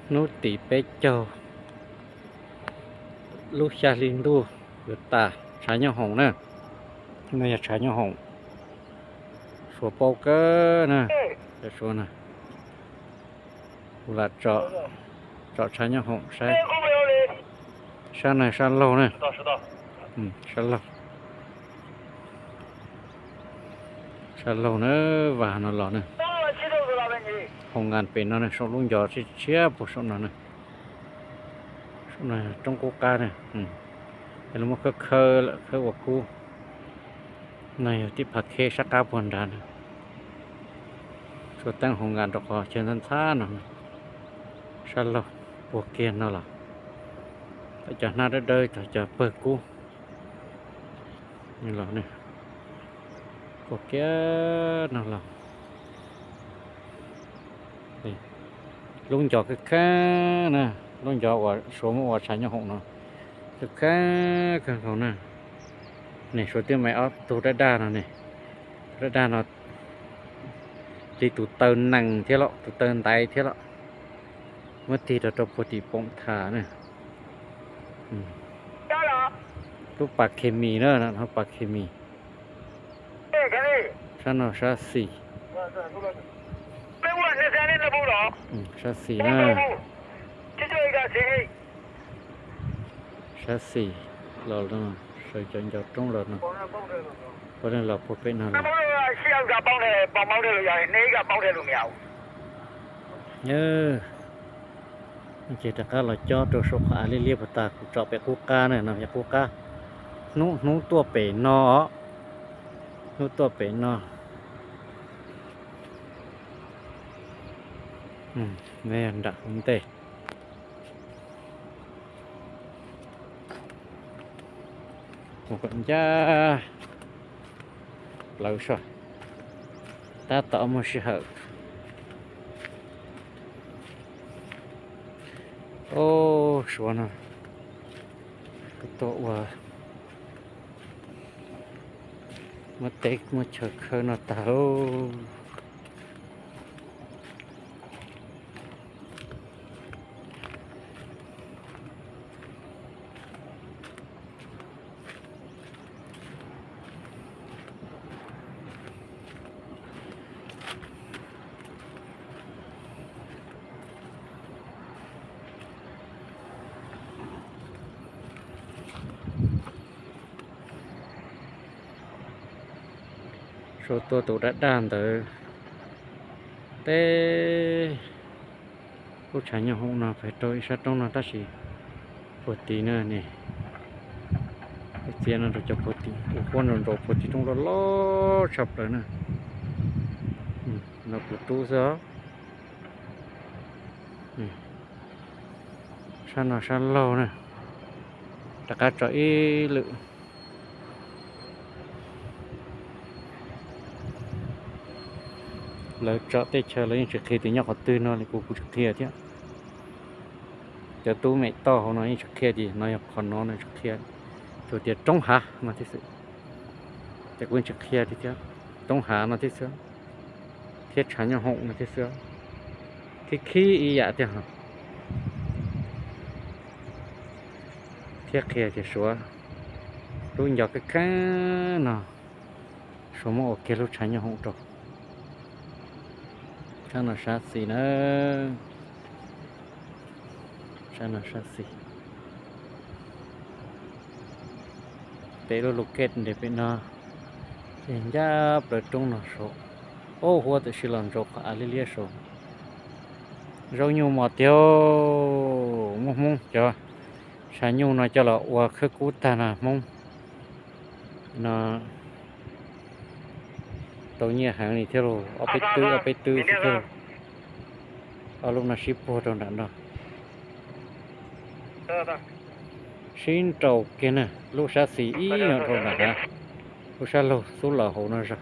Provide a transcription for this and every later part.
Hnub tim peb caug lub xya hli ntuj yuav tas, tshav nyooj hoom na. No yog tshav nyooj hoom, suav paub kawg na. Suav na, kuv lam tsom tshav nyooj hoom saib. Sab no sab laug na, sab laug, sab laug na, vas no los na. Hoos nkas pem no na, saum lub ncov tshiab tshiab puag saum no na. Saum no roob qub qab na, es lawv muab khawb khawb lawm, khawb ua kub. No yog tib phav kheb sab qab puag nrad na. Tsuas teeb hoos nkas rau qhov chaw ntxhab ntxhab no, sab laug puag kiag no los, cov hnab dawb dawb, cov pawg kub los, puag kiag no los. Lub ncov kheej kheej na, lub ncov uas suav muab ua tshav nyooj hoom no, kheej kheej kawg nkaus na. Ne, suav twb me ob tug daj daj no ne, tus daj daj no li tus taw nees thiab los tus taw ntaiv thiab los, muab tig rau rau puag tim poom tham na. Lub pas khes mis na, lub pas khes mis. Sab no sab xis, sab xis na, sab xis los no, sawv cov ncov roob los no, puav leej los puag pem no lawm. Ces rov qab los cob rau saum qhov av liab liab puag ta, kuv tsom pem qub qab na, no yog qub qab, hnub, hnub tuaj pem no, hnub tuaj pem no. Nram hauv ntej, mus kom ncaj plawv soj, tab tom muaj sij hawm. Ob, suav no kuj tuaj ua, muab teb muab chaw khawb no tag lauj. Sau tua tus daj daj ntawd, teb lub tshav nyooj hoom no pem rau ib sab roob no tab sis puag tim na ne, txiav no rau cov puag tim, ua huab nrau nrau puag tim roob loj loj tshaj plaws na. No kuv tub xwb. Sab no sab laug na, rov qab tso ib lwm. Lawv tso tej chaw lawv yeej tsis qhia tias nyob qhov twg no li, kuv kuv tsis qhia thiab. Cov tub mem toj hauv no yeej tsis qhia tias no yog qhov no no, tsis qhia, tsuas tias roob hav no thiab xwb. Ces kuv yeej tsis qhia tiag thiab, roob hav no thiab xwb, thiab tshav nyooj hoom no thiab xwb, khib khib ib yam thiab. Thiab qhia tias suav lub ncov kab kheeb no, suav muab ua kiag lub tshav nyooj hoom rau. Sab no sab xis na, sab no sab xis. Pem lub lus kej nres pem no, ces ncaj plaws roob no saud. Ob, huab tam sim los ntsaum qhov av liab liab saud. Zaub nyuj mos tiag, muaj Hmoob cov tshav nyuj no coj los ua khawb kub tag no Hmoob no tau nyiaj heev li thiab lauj, ob peb twb ob peb twb xwb thiab lauj. Ob lub no sib puag rau nram no. Sib nraus kiag na, lub sab xis ib yam rau nram hav, lub sab laug xub los hauv no zog.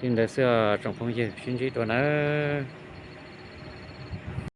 Li ntawd xwb tsoom phooj ywg, sib ntsib dua nawb.